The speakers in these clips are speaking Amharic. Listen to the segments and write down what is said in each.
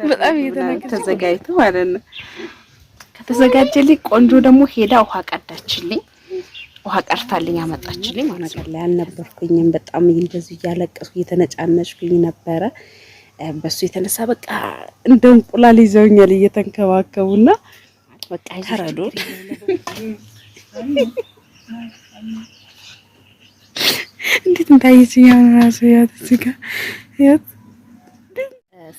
በጣም ተዘጋጅቶ ማለት ነው። ከተዘጋጀልኝ ቆንጆ ደግሞ ሄዳ ውሃ ቀዳችልኝ። ውሃ ቀርታልኝ አመጣችልኝ ማለት ነው። ላይ አልነበርኩኝም። በጣም እንደዚሁ እያለቀስኩ እየተነጫነጭኩኝ ነበረ። በሱ የተነሳ በቃ እንደ እንቁላል ይዘውኛል እየተንከባከቡና በቃ ተረዱ። እንዴት እንዳየችኝ አሁን ራሱ ያት እዚህ ጋር ያት።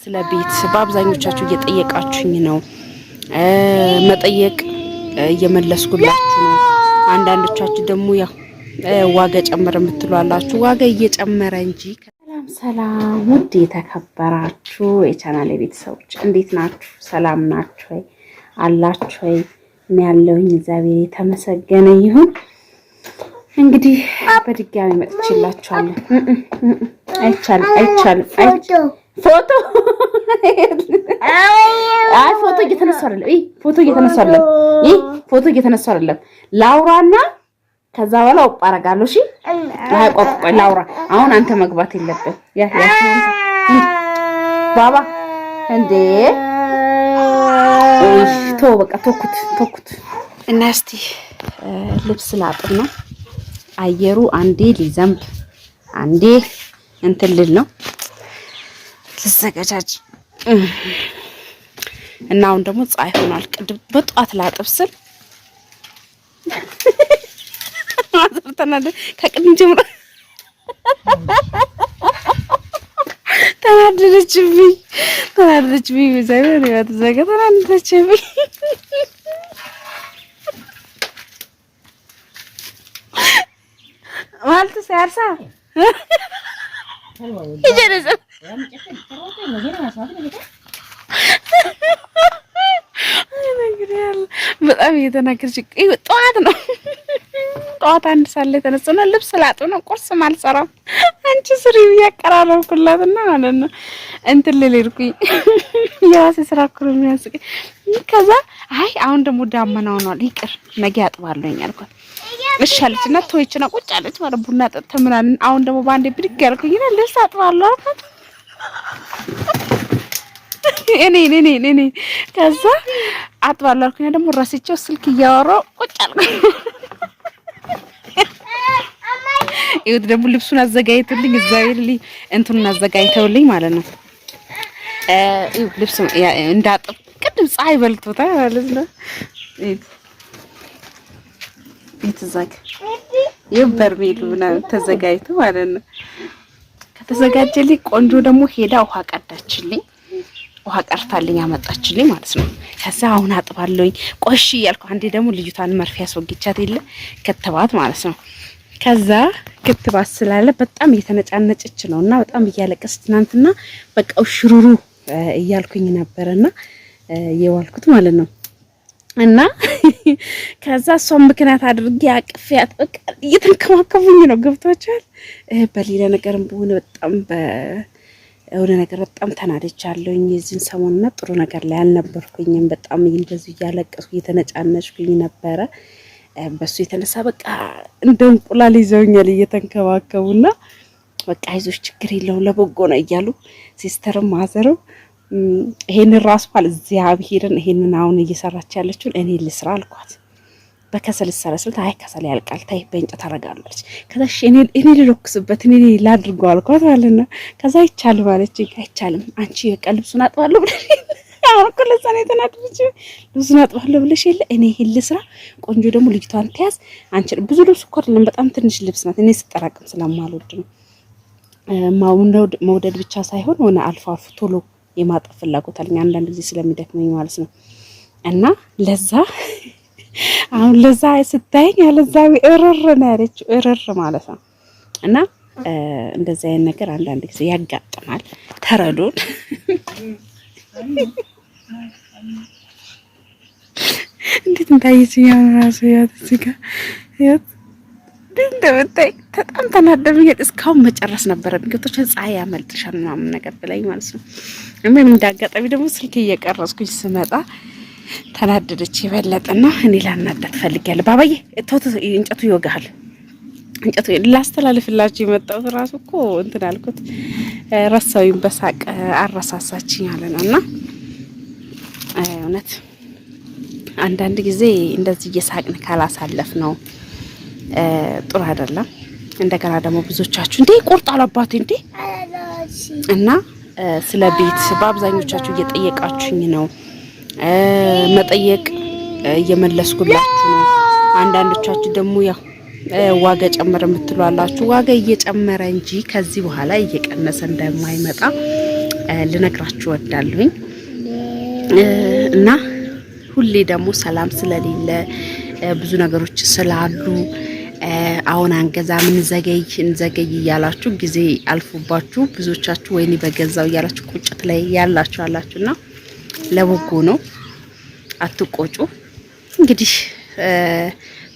ስለ ቤት በአብዛኞቻችሁ እየጠየቃችሁኝ ነው። መጠየቅ እየመለስኩላችሁ ነው። አንዳንዶቻችሁ ደግሞ ያው ዋጋ ጨመረ የምትሉ አላችሁ። ዋጋ እየጨመረ እንጂ። ሰላም ሰላም፣ ውድ የተከበራችሁ የቻናል ቤተሰቦች እንዴት ናችሁ? ሰላም ናችሁ ወይ? አላችሁ ወይ? እኔ ያለሁኝ እግዚአብሔር የተመሰገነ ይሁን። እንግዲህ በድጋሚ መጥቼላችኋለሁ። አይቻልም፣ አይቻልም። ፎቶ አይ ፎቶ እየተነሱ አይደለም። ይሄ ፎቶ እየተነሱ አይደለም። ይሄ ፎቶ እየተነሱ አይደለም። ላውራና ከዛ በኋላ ወጣ አደርጋለሁ። እሺ አይ ቆይ ቆይ ላውራ። አሁን አንተ መግባት የለብህ። ያ ያ ባባ እንዴ ቶ በቃ ተኩት ተኩት። እና እስቲ ልብስ ላጥብ ነው። አየሩ አንዴ ሊዘንብ አንዴ እንትን ልል ነው። ልዘገጃጅ እና አሁን ደግሞ ፀሐይ ሆኗል። ቅድም በጠዋት ላጥብ ስል ማዘር ከቅድም ጀምሮ ተናደደችብኝ፣ ተናደደችብኝ። እግዚአብሔር ይወት ዘጋ ተናደደችብኝ። ማለት ሲያርሳ በጣም እየተናገረች ጠዋት ነው ጠዋት 1 ሰዓት ላይ ተነስና ልብስ ላጥብ ነው፣ ቁርስም አልሰራም። አንቺ ስሪ እያቀራረብኩላትና ማለት ነው እንትን ልል ሄድኩኝ። የራሴ ስራ እኮ ነው የሚያስቀኝ። ከዛ አይ አሁን ደግሞ ዳመና ሆኗል ይቅር ነገ አጥባለሁኝ አልኳት። እሺ አለች እና ተወችና ቁጭ አለች ማለት ቡና ጠጥተን ምናምን። አሁን ደግሞ በአንዴ ብድግ ያልኩኝና ልብስ አጥባለሁ አልኳት። እኔ እኔ እኔ ከዛ አጥባለሁ አልኩኝ። ደግሞ ረስቼው ስልክ እያወራሁ ቁጭ አልኩኝ። ይኸውት ደግሞ ልብሱን አዘጋጅቶልኝ እግዚአብሔር እንትኑን አዘጋጅተውልኝ ማለት ነው። ልብሱ እንዳጥብ ቅድም ፀሐይ በልቶታል ማለት ነው። የተዛገ ይኸው በርሜሉ ምናምን ተዘጋጅቶ ማለት ነው። ከተዘጋጀልኝ ቆንጆ ደግሞ ሄዳ ውሃ ቀዳችልኝ። ውሃ ቀርታልኝ አመጣችልኝ ማለት ነው። ከዛ አሁን አጥባለሁኝ ቆሽ እያልኩ አንዴ ደግሞ ልጅቷን መርፌ አስወግቻት የለ ክትባት ማለት ነው። ከዛ ክትባት ስላለ በጣም እየተነጫነጨች ነው እና በጣም እያለቀሰች ትናንትና በቃ ሽሩሩ እያልኩኝ ነበረና የዋልኩት ማለት ነው። እና ከዛ እሷን ምክንያት አድርጌ አቅፌያት በቃ እየተንከባከቡኝ ነው። ገብቷቸዋል። በሌላ ነገርም በሆነ በጣም በሆነ ነገር በጣም ተናድጃለሁኝ የዚህን ሰሞንና ጥሩ ነገር ላይ አልነበርኩኝም። በጣም እንደዚሁ እያለቀስኩ እየተነጫነጭኩኝ ነበረ። በሱ የተነሳ በቃ እንደ እንቁላል ይዘውኛል እየተንከባከቡና በቃ አይዞሽ ችግር የለውም ለበጎ ነው እያሉ sister ም mother ም ይሄንን ራሱ እግዚአብሔርን ይሄንን አሁን እየሰራች ያለችውን እኔ ልስራ አልኳት። በከሰል ሰራ ስልት አይ ከሰል ያልቃል ታይ በእንጨት አደርጋለች። ከዛ እሺ እኔ ልለኩስበት እኔ ላድርገው አልኳት ማለት ነው። ከዛ አይቻልም አለች። አይቻልም አንቺ በቃ ልብሱን አጥባለሁ ብለሽ አሁን እኮ ለዛ ነው የተናደደችው። ልብሱን አጥባለሁ ብለሽ የለ እኔ ይሄን ልስራ፣ ቆንጆ ደግሞ ልጅቷን ትያዝ። አንቺ ብዙ ልብስ እኮ አይደለም በጣም ትንሽ ልብስ ናት። እኔ ስጠራቅም ስለማልወድ ነው። መውደድ ብቻ ሳይሆን ሆነ አልፎ አልፎ ቶሎ የማጠብ ፍላጎት አለኝ አንዳንድ ጊዜ ስለሚደክመኝ ማለት ነው። እና ለዛ አሁን ለዛ ስታየኝ ያለዛ እርር ነው ያለችው፣ እርር ማለት ነው። እና እንደዚህ አይነት ነገር አንዳንድ ጊዜ ያጋጥማል። ተረዱን። እንዴት እንዳየችኝ አሁን ራሱ ያት እዚህ ጋር ያት እንደምታይ በጣም ተናደብኝ። እስካሁን መጨረስ ነበረብኝ። ገብቶች ፀሐይ ያመልጥሻል ምናምን ነገር ብላኝ ማለት ነው። ምን እንዳጋጣሚ ደግሞ ስልክ እየቀረጽኩኝ ስመጣ ተናደደች የበለጠና እኔ ላናዳት ፈልጊያለሁ። ባባዬ ተው ተው፣ እንጨቱ ይወጋሃል። እንጨቱ ላስተላልፍላችሁ የመጣሁት ራሱ እኮ እንትን አልኩት ረሳዊም በሳቅ አረሳሳችኝ አለ ነው። እና እውነት አንዳንድ ጊዜ እንደዚህ እየሳቅን ካላሳለፍ ነው ጥሩ አይደለም። እንደገና ደግሞ ብዙዎቻችሁ እንዴ ቆርጣል አባቴ እንዴ እና ስለ ቤት በአብዛኞቻችሁ እየጠየቃችሁኝ ነው። መጠየቅ እየመለስኩላችሁ ነው። አንዳንዶቻችሁ ደግሞ ያው ዋጋ ጨመረ የምትሉ አላችሁ። ዋጋ እየጨመረ እንጂ ከዚህ በኋላ እየቀነሰ እንደማይመጣ ልነግራችሁ እወዳለሁኝ። እና ሁሌ ደግሞ ሰላም ስለሌለ ብዙ ነገሮች ስላሉ አሁን አንገዛም እንዘገይ እንዘገይ እያላችሁ ጊዜ አልፎባችሁ ብዙዎቻችሁ ወይኔ በገዛው እያላችሁ ቁጭት ላይ ያላችሁ አላችሁና ለበጎ ነው፣ አትቆጩ። እንግዲህ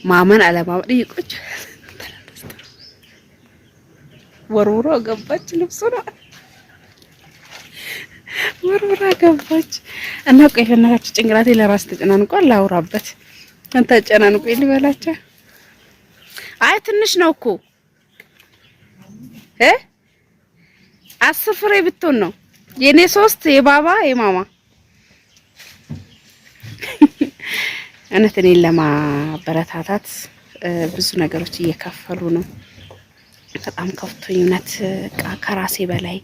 ማመን አለማመን ይቆጭ። ወርውሮ ገባች፣ ልብሱ ነው ወርውራ ገባች። እና ቆይ በእናታችሁ ጭንቅላቴ ለራስ ተጨናንቋል። ላውራበት ተጨናንቆ ልበላቸው። አይ ትንሽ ነው እኮ እ 10 ፍሬ ብትሆን ነው የኔ 3 የባባ የማማ። እውነት እኔን ለማበረታታት ብዙ ነገሮች እየከፈሉ ነው። በጣም ከፍቶኝ እውነት ከራሴ በላይ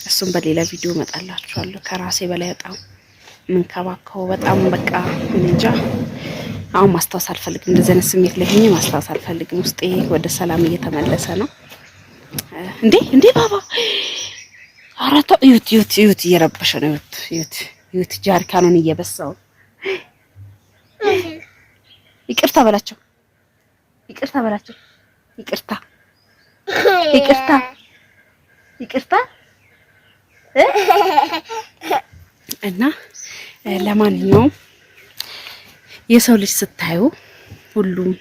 እሱም በሌላ ቪዲዮ እመጣላችኋለሁ። ከራሴ በላይ በጣም የምንከባከበው በጣም በቃ እንጃ አሁን ማስታወስ አልፈልግም። እንደዚህ አይነት ስሜት ላይ ሆኜ ማስታወስ አልፈልግም። ውስጤ ወደ ሰላም እየተመለሰ ነው። እንዴ እንዴ ባባ ኧረ ተው! እዩት እዩት እዩት፣ እየረበሸ ነው። እዩት እዩት እዩት፣ ጃርካኑን እየበሳው። ይቅርታ በላቸው፣ ይቅርታ በላቸው፣ ይቅርታ ይቅርታ ይቅርታ። እና ለማንኛውም የሰው ልጅ ስታዩ ሁሉም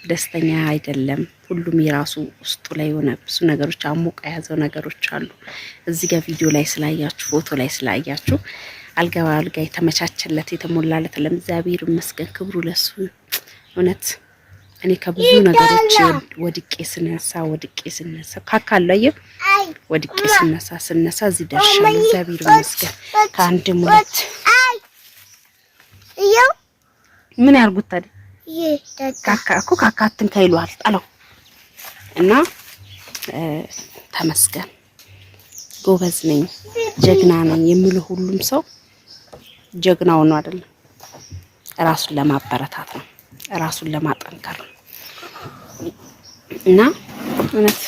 ደስተኛ አይደለም። ሁሉም የራሱ ውስጡ ላይ የሆነ ብዙ ነገሮች አሞቀ የያዘው ነገሮች አሉ። እዚህ ጋር ቪዲዮ ላይ ስላያችሁ፣ ፎቶ ላይ ስላያችሁ አልጋ በአልጋ የተመቻቸለት የተሞላለት ለእግዚአብሔር ይመስገን፣ ክብሩ ለሱ። እውነት እኔ ከብዙ ነገሮች ወድቄ ስነሳ ወድቄ ስነሳ ካካሉ አየህ ወድቄ ስነሳ ስነሳ እዚህ ደርሻለሁ። እግዚአብሔር ይመስገን። ከአንድም ሁለት ምን ያርጉት ታዲያ? ካካ እኮ ካካ አትንካ ይሉሃል፣ ጣለው እና ተመስገን ጎበዝ ነኝ ጀግና ነኝ የሚሉ ሁሉም ሰው ጀግናው ነው አይደለም። ራሱን ለማበረታት ነው፣ ራሱን ለማጠንከር ነው። እና እውነት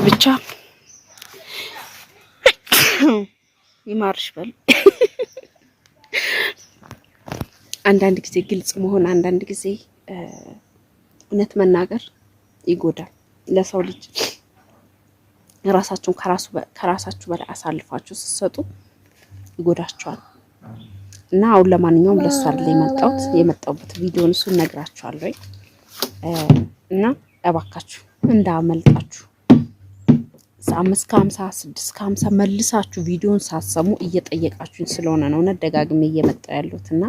ብቻ ይማርሽ በል። አንዳንድ ጊዜ ግልጽ መሆን፣ አንዳንድ ጊዜ እውነት መናገር ይጎዳል ለሰው ልጅ። ራሳችሁን ከራሳችሁ በላይ አሳልፋችሁ ስትሰጡ ይጎዳችኋል። እና አሁን ለማንኛውም ለእሱ አይደል የመጣሁት፣ የመጣሁበት ቪዲዮን እሱን እነግራችኋለሁ። እና እባካችሁ እንዳመልጣችሁ 5:50 6:50 መልሳችሁ ቪዲዮን ሳሰሙ እየጠየቃችሁኝ ስለሆነ ነው እውነት ደጋግሜ እየመጣሁ ያለሁት። እና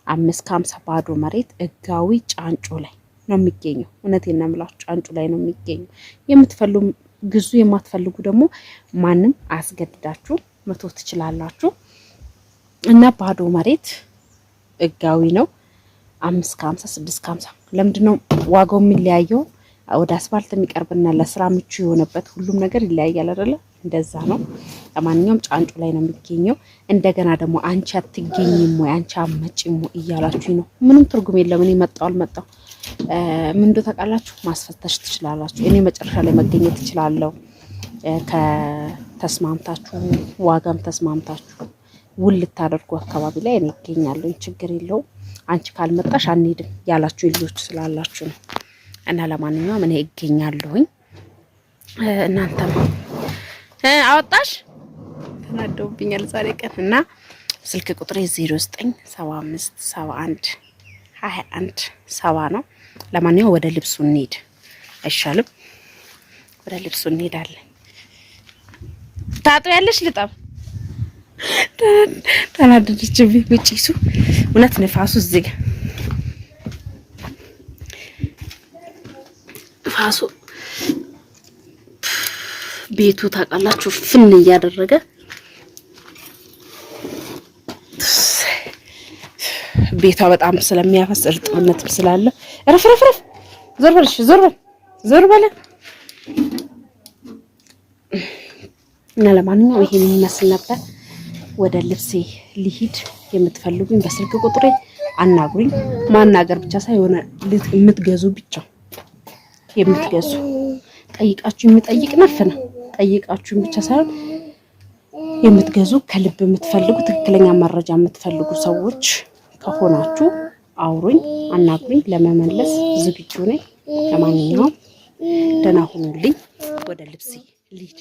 5:50 ባዶ መሬት ህጋዊ ጫንጮ ላይ ነው የሚገኘው። እውነቴን ነው የምላችሁ ጫንጮ ላይ ነው የሚገኘው። የምትፈልጉ ግዙ፣ የማትፈልጉ ደግሞ ማንም አያስገድዳችሁ መቶ ትችላላችሁ። እና ባዶ መሬት ህጋዊ ነው። 5:50 6:50 ለምንድን ነው ዋጋው የሚለያየው? ወደ አስፋልት የሚቀርብና ለስራ ምቹ የሆነበት ሁሉም ነገር ይለያያል አይደለ? እንደዛ ነው። ለማንኛውም ጫንጮ ላይ ነው የሚገኘው። እንደገና ደግሞ አንቺ አትገኝም ወይ አንቺ አትመጪም ወይ እያላችሁኝ ነው። ምንም ትርጉም የለም። እኔ መጣሁ አልመጣሁ ምን እንደው ታውቃላችሁ፣ ማስፈተሽ ትችላላችሁ። እኔ መጨረሻ ላይ መገኘት እችላለሁ። ከተስማምታችሁ ዋጋም ተስማምታችሁ ውል ልታደርጉ አካባቢ ላይ እኔ እገኛለሁ። ችግር የለውም። አንቺ ካልመጣሽ አንሄድም ያላችሁ ልጆች ስላላችሁ ነው። እና ለማንኛውም እኔ እገኛለሁኝ። እናንተም አወጣሽ ተናደውብኛል ዛሬ ቀን እና ስልክ ቁጥሬ 0975 71 21 7 ነው። ለማንኛውም ወደ ልብሱ እንሂድ አይሻልም? ወደ ልብሱ እንሄዳለን። ታጥቢያለሽ? ልጠብ። ተናደደችብኝ። ጭሱ እውነት ንፋሱ እዚህ ጋር ንፋሱ ቤቱ ታውቃላችሁ ፍን እያደረገ ቤቷ በጣም ስለሚያፈስ እርጥብነትም ስላለ ረፍ ረፍ ረፍ ዞር በል ዞር በል ዞር በል። እና ለማንኛውም ይሄን የሚመስል ነበር። ወደ ልብሴ ልሂድ። የምትፈልጉኝ በስልክ ቁጥሬ አናግሩኝ። ማናገር ብቻ ሳይሆን የምትገዙ ብቻ የምትገዙ ጠይቃችሁ የሚጠይቅ ነፍ ነው። ጠይቃችሁን ብቻ ሳይሆን የምትገዙ ከልብ የምትፈልጉ ትክክለኛ መረጃ የምትፈልጉ ሰዎች ከሆናችሁ አውሩኝ፣ አናግሩኝ። ለመመለስ ዝግጁ ነኝ። ለማንኛውም ደህና ሁኑልኝ። ወደ ልብሴ ልሂድ።